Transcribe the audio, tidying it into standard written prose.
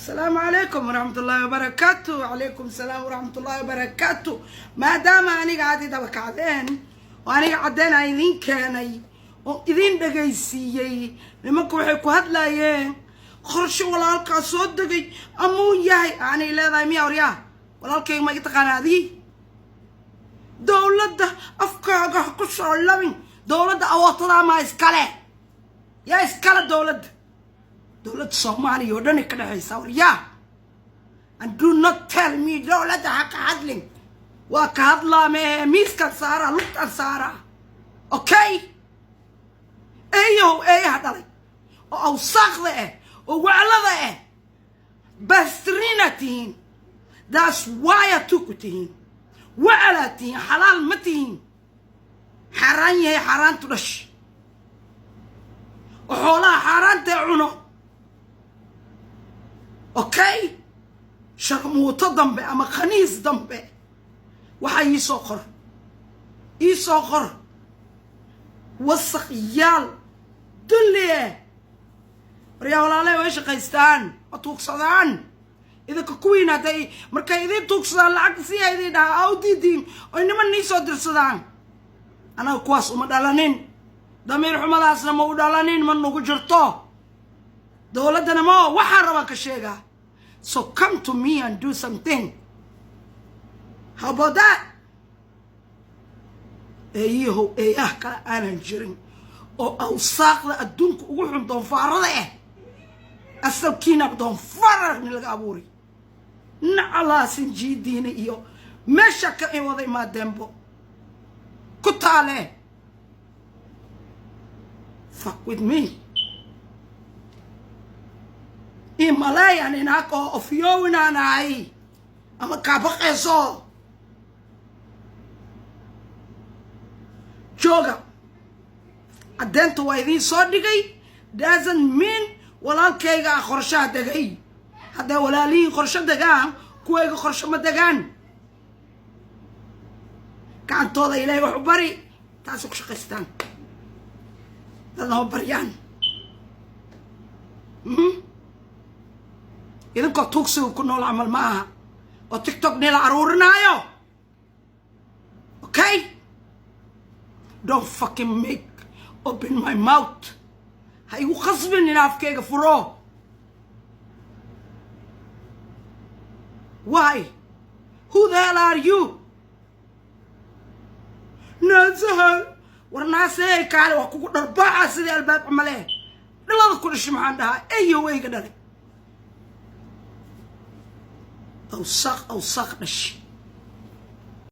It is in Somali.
Asalaamu calaykum waraxmat ullaahi wabarakaatu. Calaykum salaam waraxmat ullaahi wabarakaatu. Maadaama aniga aad i daba kacdeen oo aniga caddeen aan idiin keenay oo idiin dhagaysiiyey, nimanku waxay ku hadlaayeen qorshe walaalkaa soo degay amuu yahay. Aanay leedahay miya? Oryaa, walaalkayga ma iga taqaana adii? Dowladda afkaaga ha ku soo labin. Dowladda awootadaa maa iskale? Yaa iskale dowladda? Dowladda Soomaaliya oo dhan ay ka dhexaysaa, waryaa. And do not tell me dowladda ha ka hadlin. Waa ka hadlaa mee? Miiskaan saaraa, lugtaan saaraa, okay? Eeyahow, eeyaha dhalay oo awsaaqda ah oo waclada ah, bastrina tihiin. That's why aad tuku tihiin, wacalaa tihiin, xalaal ma tihiin. Xaaraan yahay, xaaraantu dhash oo xoolaha xaaraantee cuno, okay? Sharmuuto dambe ama khaniis dambe waxaa ii soo qor, ii soo qor. Wasaq yaal dulli eh. Waryaa walaaley, way shaqaystaan oo tuugsadaan. Idinka kuwiin hadday markay idiin tuugsadaan, lacagta siyaa idiin dhahaa, aa u diidiin oy niman nii soo dirsadaan. Anaga kuwaas uma dhalanin, damiir xumadaasna ma u dhalanin, ma nagu jirto. Dowladdana ma waxaa rabaan ka sheegaa. So come to me and do something. How about that? Eeyahow, eeyaha kale aanan jirin oo awsaaqda adduunka ugu xun, doonfaarada ah, asalkiina doonfaarni laga abuuray, nacalaasin jiidiina iyo meesha ka wada imaadeenbo ku taale. Fuck with me. Imaleeyan inaag oo ofyowinaanahay ama kaabaqayso jooga. Caddeynta waa idiin soo dhigay. Doesn't mean walaalkayga ah qorshaha degay. Hadday walaalihiin qorsho degaan, kuwayga qorsho ma degaan. Gacantooda Ilaahay wax u bari, taasay ku shaqaystaan, dadna ma baryaan. Idinkoo tuugsiga ku nool camal ma aha oo TikTok nila aruurinaayo, okay? Don't fucking make open my mouth. Ha igu khasbin in afkayga furo. Why? Who the hell are you? Naasaha, war naasey, kaale, waa kugu dharbaaxa sidii albaab camale. Dhalada ku dhashay, maxaan dhahaa? Eyo wayga dhalay, awsaaq, awsaaq dhashi.